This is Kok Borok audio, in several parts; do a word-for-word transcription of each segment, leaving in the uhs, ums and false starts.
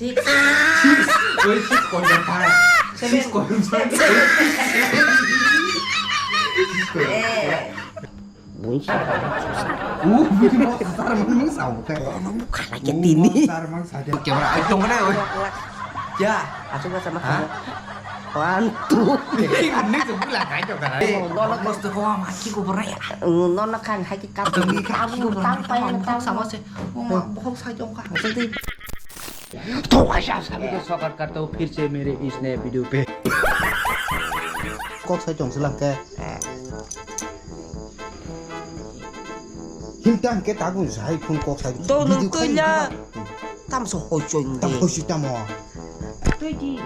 Six. Oi, six koi jar thai. Six koi jar thai. Eh. Uh, bini mo sar mang mang sao te. Mo khala ke tini. Sar mang sa de. Camera ai tong na oi. Ya. Asuk ka sama. Ha? One, two. Ini tu pula kai to kan. Eh, no, no, bos tu ko ma ki ko bora ya. No, no, kan hai ki kap. Tang pai tang sama se. Oh, ma bohong sa jong ka. तो भाई साहब, सभी को स्वागत करता हूँ फिर से मेरे इस नए वीडियो पे। Kok sai tong sila ke. Him tang ke tagun sai phun kok sai. To nung tuya. Tam so hoi choi. Tam hoi si tamo. Tui di.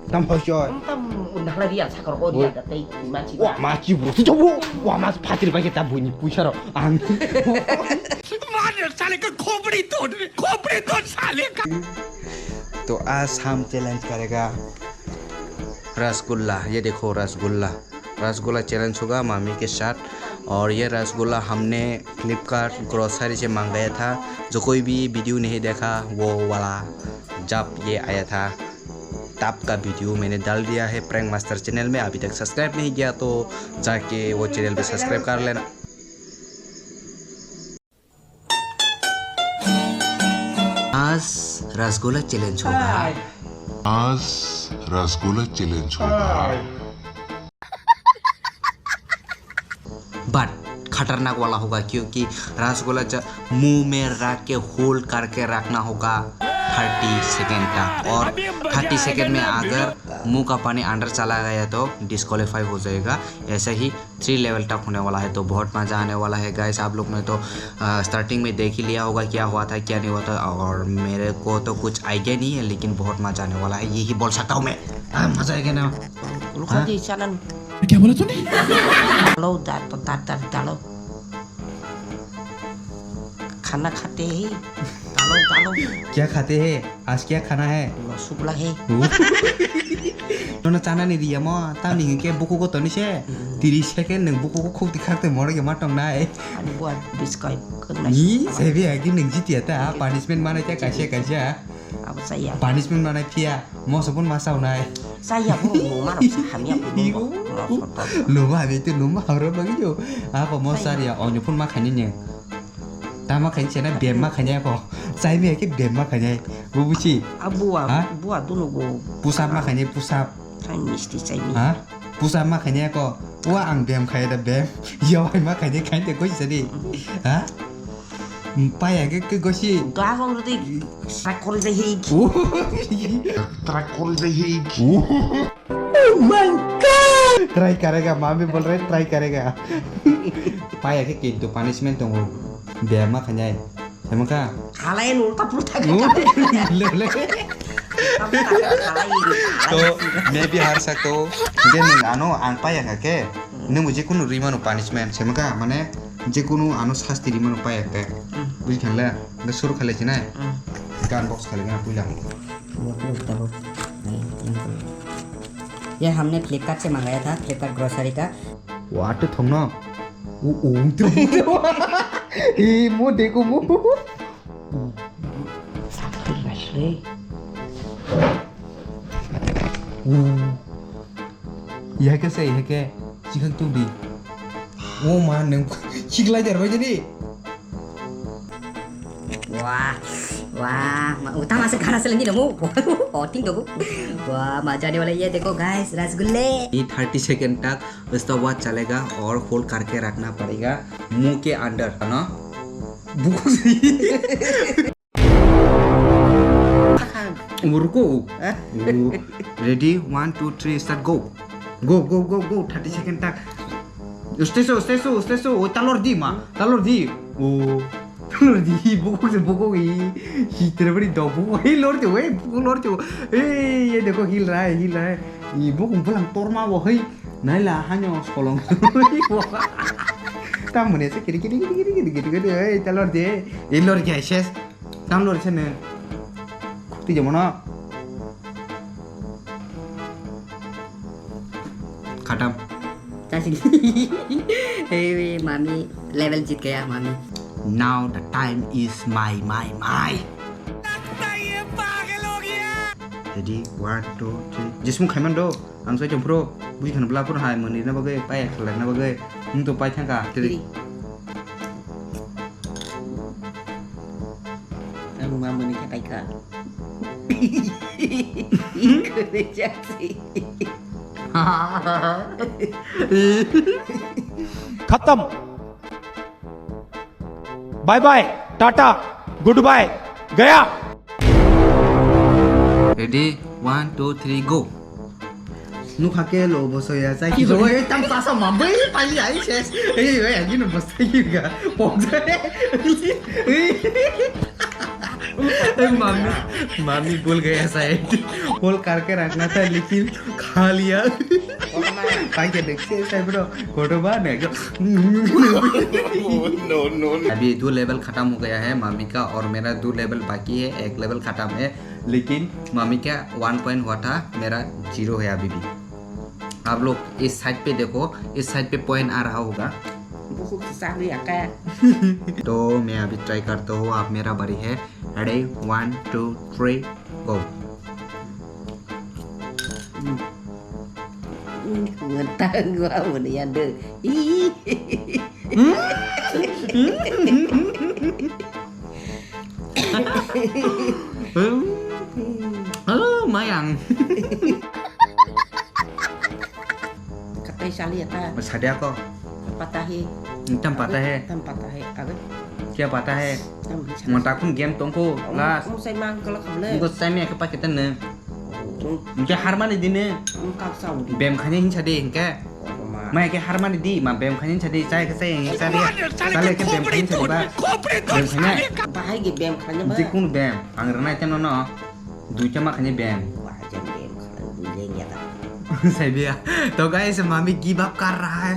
Tam hoi choi. Tam nahla ri ang sakar o ri ang tei ma chi. Wa ma chi bro. Wa ma phatir bai ke ta buni puisa ro. Ang. मार साले का खोपड़ी तोड़, खोपड़ी तोड़ साले का। तो आज हम चैलेंज करेगा रसगुल्ला। ये देखो रसगुल्ला, रसगुल्ला चैलेंज होगा मामी के साथ। और ये रसगुल्ला हमने फ्लिपकार्ट ग्रोसरी से मंगाया था। जो कोई भी वीडियो नहीं देखा वो वाला, जब ये आया था तब का वीडियो मैंने डाल दिया है प्रैंक मास्टर चैनल में। अभी तक सब्सक्राइब नहीं किया तो जाके वो चैनल पे सब्सक्राइब कर लेना। आज रसगुल्ला चैलेंज होगा। आज रसगुल्ला चैलेंज होगा। बट खतरनाक वाला होगा, क्योंकि रसगुल्ला च-, मुंह में रख के होल्ड करके रखना होगा थर्टी सेकेंड तक। और थर्टी सेकेंड में अगर मुंह का पानी अंदर चला गया तो डिस्क्वालीफाई हो जाएगा। ऐसा ही थ्री लेवल तक होने वाला है, तो बहुत मज़ा आने वाला है गाइस। आप लोग ने तो स्टार्टिंग में देख ही लिया होगा क्या हुआ था क्या नहीं हुआ था, और मेरे को तो कुछ आइडिया नहीं है, लेकिन बहुत मज़ा आने वाला है, यही बोल सकता हूँ मैं। हाँ, मज़ा आएगा ना। Luka हाँ? Di sana. क्या बोला तूने? Dalo, da, da, da, da, dalo. खाना खाते हैं। Dalo, dalo. क्या खाते हैं? आज क्या खाना है? Lo sukla he. Nono chana ni riya mo, tamni hingke buku ko toni se. Tiris second nang buku ko khuk tikhak te moro ke matong nai. Ani buat biskai. Ni sebi agi nang jiti ata, punishment mana kya kaisa kaisa. Abo saya. Punishment mana phiya, moso pun masau nai. Saya pun luma rok hamya pun. Luma abi tu luma horo bagi jo. Apa mo sariya, onyo pun makanya ni. Tama khaini chena bem ma khaini ako. Chai mi ke bem ma khaini. Bu buchi. Abua, ha? Bua dunu go. Pusap ma khaini pusap. Chai misti chai mi. Ha? Pusap ma khaini ako. Wa ang bem khai da bem. Yo ai ma khaini khaini te gosi sadi. Ha? Paya ke ke gosi. Ga hong rudi. Trakol de hik. Trakol de hik. Oh my God! Try करेगा, मामी बोल रहे try करेगा। Paya ke kintu punishment tongo. Bema khanai. Sama ka? Halai no ta purta ka. Le le. To मैं भी हार सकता हूँ। Then ano ang paya ka ke. Nung je kunu rimano punishment. Sama ka mane je kunu ano sasti rimano paya ke. Bujikhan le. Nge suru khale chinai. Gun box khale na puila. वो तो उल्टा हो। नहीं, नहीं। ये हमने फ्लिपकार्ट से मंगाया था, फ्लिपकार्ट ग्रोसरी का। वो आटे थोंगना। वो ऊंटे। ए, मो देखो मो। साफ कर रश रे। वो। Yake se, yake. Chikhang tu di. O ma, nang chiklai der bai jadi. Wah, wah, ma-, utang masuk kana seleng di dong. Oh, ting dong. Wah, मजा आने वाला है, ये देखो गाइस, रसगुल्ले। ये थर्टी सेकंड तक उसका बाद चलेगा और होल्ड करके रखना पड़ेगा मुंह के अंदर, है ना? Ruko. Eh? Ready? One, two, three, start, go. Go, go, go, go. Thirty second tak. Usteso, usteso, usteso. O, talor di, ma. Talor di. O. Talor di. Bukuk se, bukuk i. Hi, terbari dog. Bukuk. Hey, lor jo, hey, bukuk lor jo. Hey, ye dekho, hil raha hai, hil raha hai. I, bukuk bulang torma bo, hey. Naila, hanyo, solong. Tamone se, kiri, kiri, kiri, kiri, kiri, kiri, kiri. Hey, talor di. Hey, lor gaya, ses. Tam lori sene. Khukti jemo no. Khatam. Chasi. Hey, mami, level jeet gaya, mami. Now the time is my, my, my. लगता ये बात Ready, one, two, three. Jismung khaiman do. Ang sai chong phro. Bui khan bla phro hai mani na bagwi, pai khlai na bagwi. Nung to pai thangka. Three. Ang ma mani khe pai kha. Kore jaksi. खत्म। Bye bye, tata, goodbye, गया। Ready, one, two, three, go. Nukha ke lo boso ya, sai ki zo, ei, tam sa sa ma, bai, pai, ai, ses. Ei, ei, agi no boso ki ga. Pok ja. Ei, mami, mami bol gaya sahib. Bol karke rakhna tha, lekin kha liya. Pai ke dekhe, sai bro. Kotoba ne. No, no, no. अभी दो लेवल खत्म हो गया है मामी का, और मेरा दो लेवल बाकी है, एक लेवल खत्म है, लेकिन मामी का वन पॉइंट हुआ था, मेरा ज़ीरो है अभी भी। आप लोग इस साइड पे देखो, इस साइड पे पॉइंट आ रहा होगा। Buku kisah lu ya, Kak. तो मैं अभी ट्राई करता हूँ, आप मेरा बारी है। Ready, one, two, three, go. Hmm. Hmm, ngetang gua mau dia deh. Ih. Hmm? Hmm? Oh, mayang. Katai sali ya ta? Sadi ako. Pata hai. Tam pata hai. Tam pata hai. Abe. Kya pata hai? Tam bichara. Mo takun game tongko. Last. Mo sai mang kala khamle. Mo sai me ka pakete ne. Mo ke har mani dine. Mo kak sa udi. Bem khane hin sadi hin ke. Ma ke har mani di, ma bem khane hin sadi, chai ke chai hin sadi. Sale ke bem khane hin sadi ba. Bem khane. Bahai ge bem khane ba. Jikun bem. Ang rana ite no no. Duita ma khane bem. Wah, jam bem khane, bujeng ya ta. Sai bia. तो गाइस, मामी give up कर रहा है।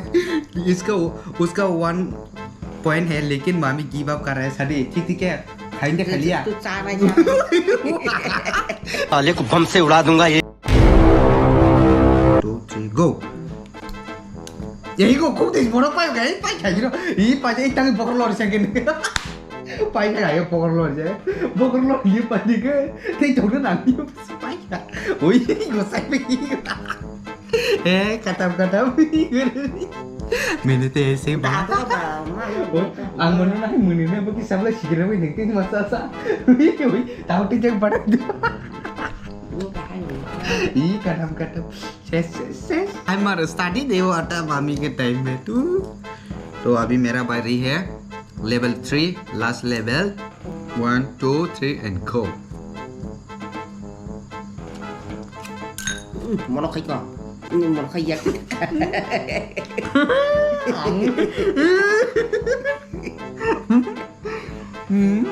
इसका, उसका one point है, लेकिन मामी गिव अप कर रहा है। शादी ठीक थी क्या? खाएंगे, खा लिया। तू चाह ना चाह। साले को बम से उड़ा दूंगा ये। Two, three, go. Yai go khuk de borok pai ga, pai kha jiro. I pai jai tang bokor lor sa gini. Pai kha ga bokor lor jai. Bokor lor ye pai di ke. Tei tong na ni pai kha. Oi go sai pai. Eh, katam katam. Mene te se ba. Ang mano na muni na baki sabla sikira mai nek tin masa sa. Oi oi. Tau te jang pada. I katam katam. Ses, ses, ses. Ai mar study de wata mami ke time mein tu. तो अभी मेरा बारी है level three, last level. One, two, three and go. Mono khai ko. Mono khai yak. Hmm.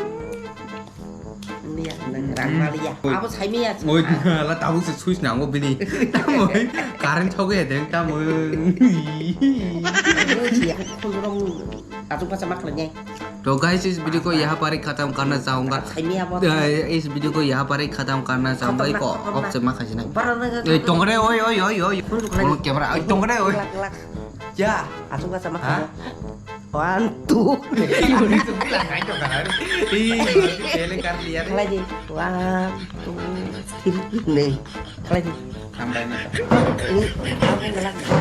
Liya, nang rang ma liya. Oi. Abo sai miya. Oi, la tabuk se switch nango bini. Tamoi, current thok ya deng tamoi. Oi, siya, khulrong, atuk pacha mak lanyai. तो गाइस, इस वीडियो को यहाँ पर ही खत्म करना चाहूंगा। Sai miya bo. अ, इस वीडियो को यहाँ पर ही खत्म करना चाहूंगा। Khatamnak, एक khatamnak. Option mak khajina. Bara na. Oi, tongre, oi, oi, oi, oi. Khulrok lagi. Camera, oi, tongre, oi. Lak, lak. Ya. Atuk pacha mak lanyai. One, two. Khalai di. One, two, three. Khalai di.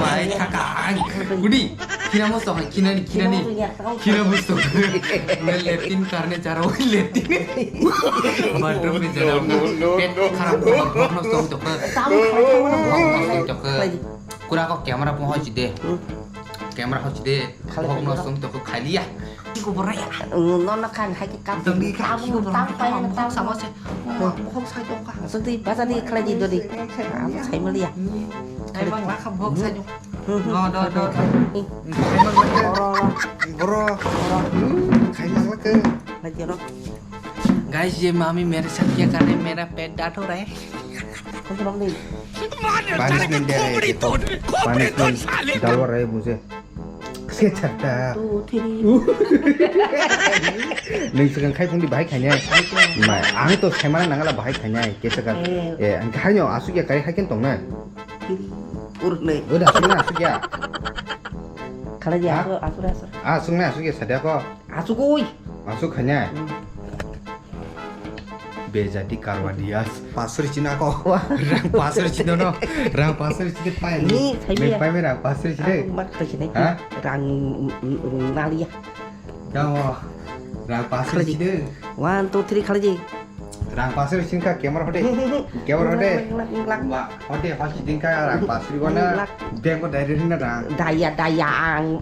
Bai, thakang. Budi, khina mo song, khina ni, khina ni. Khina mo song. Nge latrine karne ja raha hu, latrine. Bathroom mein ja raha hu. Pet kharap hua, bhok no song tokha. Bhok no song tokha. Kura ko camera pon hoi chide. Camera hoi chide. Bhok no song tokha, khai liya. Ki khobor ya? No no khan hai ki kam. Tang di ka, ki khobor? Tang pai na tang. Sama se. Bhok sai tokha. Asuk di baja di khalai di dodi. Am sai maliya. Ai bang la kha bhok sai tokha. No no no no. Bro. Bro. Khai mang la ke. Lagi ro. Guys, ये मामी मेरे साथ क्या कर रही है, मेरा पेट डांट हो रहा है। Khulrong di. Punishment दे रहे हैं, देखो। Punishment डालवा रहे हैं मुझे। Two, three. Nung swkang khai phung di bahai khainai. Ma, ang to saimana nangala bahai khainai. Kesa ka. Eh. Eh, ang khainai asuk ya kari haiken tongnai. Three, four, nai. Udah, asuk na asuk ya. Khalai di, ha? Asuk, asuk, asuk. Ah, asuk na asuk ya, sadia ko. Asuk oi. Asuk khainai. Hmm. Bejati karwa dias. Pasur china ko. Rang pasur chino no. Rang pasur chino pai. Ni, thai ni. Pai me rang pasur chino. Aku mak thai chino. Ha? Rang, mm, mm, nalia. Kamu rang pasur chino. One, two, three, khalaji. Rang pasur chino ka camera hode. Camera hode. Lak, lak, lak. Wa, hode, hos chino ka rang pasur wana. Lak. Beng ko dai rin na rang. Daya, daya ang.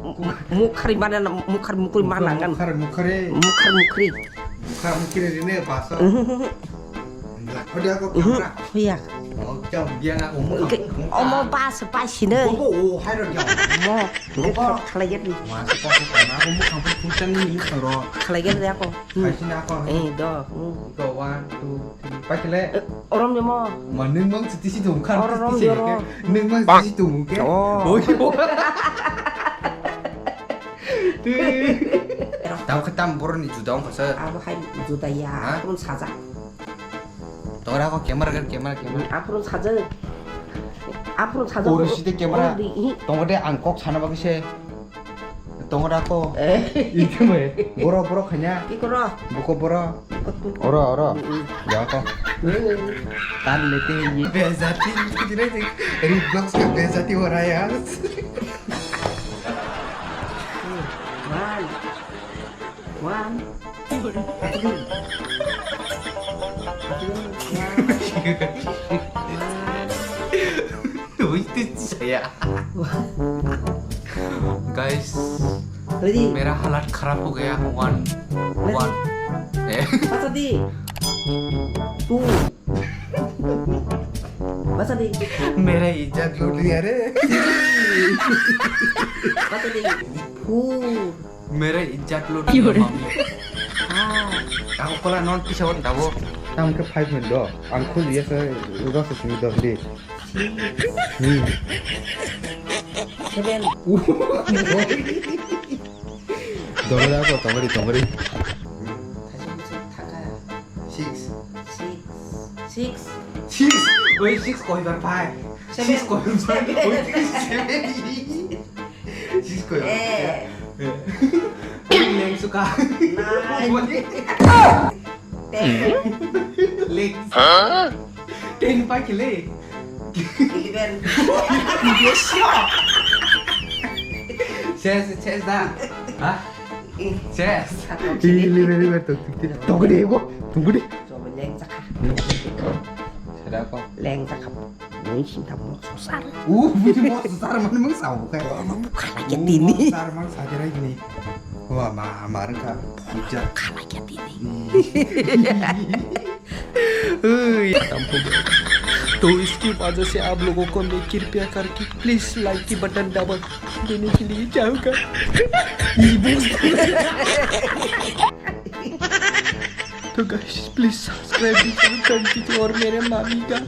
Mukhari mana, mukhar mukri mana kan? Mukhar, mukhari. Mukhar mukri. Bukhara mukiri rine paso. Ode ako kamera. Huya. Oh, jam dia na umu. Omo pas pas sini. Oh, oh, hai ro jam. Mo. Omo. Khalai jadi. Mas pas pas na umu kampung puntan ni soro. Khalai jadi ako. Hai sini ako. Eh, do. Go one, two, three. Pakile. Orom jemo. Ma nung mang siti si dong kan. Orom jero. Nung mang siti si dong ke. Oh. Tamo khe tam boroni juda wngkha sir. Abo hai juda ya, ha? Aphuru sajak. Tora ko camera, camera, camera. Aphuru sajak. Aphuru sajak. Oro side camera. Tongo de ang kok sana bagwi se. Tongo da ko. Eh. Ikhe mai. Boro, boro khanya. Ki koro? Buko boro. Oro, oro. Mm, mm. Ya ko. Mm. Tan lete ye. Bejati. Red blocks ka bejati ho raha hai yaar. One. One. Two. One. Wait, saya. Guys, ready? मेरा हालत खराब हो गया। One, one. Eh. Basa di. Two. Basa di. मेरा इज्जत लूट लिया रे। Basa di. Four. मेरा इज्जत लूट लिया मामले। Ah. Aku kola non kisa on tabo. Tam ke five minute do. Ang khul ya sa, udah sesini do di. Hmm. Seven. Tongori ako, tongori, tongori. Thaka. Six. Six. Six. Six. Oi, six koi bar pai. Seven. Six koi bar pai. Oi, seven. Six koi bar pai. Eh. Eh. Leng suka. Nine. Ten. Leng. Huh? Ten pa kile. Eleven. Yes, sure. Ses, ses da. Ha? Ses. Eleven, eleven, tok, tok, tok. Tunggu deh, gua. Tunggu deh. Coba leng cakap. Ada apa? Leng cakap. Mui sinta mo sosar. Uh, mui mo sosar mana mung sao kai. Mo kala ke tini. Sosar mana saja lagi nih. Wah, ma, ma rengka. Hujat. Kala ke tini. तो इसकी वजह से आप लोगों को मैं कृपया करके प्लीज लाइक की बटन दबा देने के लिए चाहूँगा। तो गाइस प्लीज सब्सक्राइब भी जरूर कर दीजिए और मेरे मामी का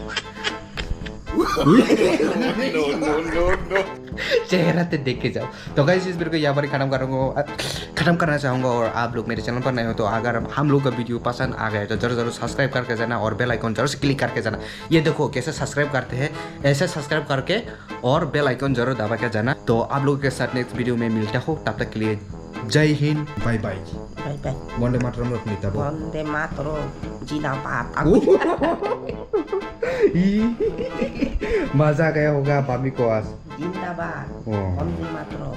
चेहरा तो देख के जाओ। तो गाइस इस वीडियो को यहाँ पर खत्म करूंगा, खत्म करना चाहूंगा। और आप लोग मेरे चैनल पर नए हो तो अगर हम लोग का वीडियो पसंद आ गया तो जरूर जरूर सब्सक्राइब करके जाना और बेल आइकन जरूर से क्लिक करके जाना। ये देखो कैसे सब्सक्राइब करते हैं, ऐसे सब्सक्राइब करके और बेल आइकन जरूर दबा के जाना। तो आप लोगों के साथ नेक्स्ट वीडियो में मिलता हूँ, तब तक के लिए जय हिंद, bye bye. Bye bye. Bonde Mataram rok ni tabo. Bonde Mataram, Jindabad. Ih, maza gaya hoga bami koas. Jindabad. Oh. Bonde Mataram.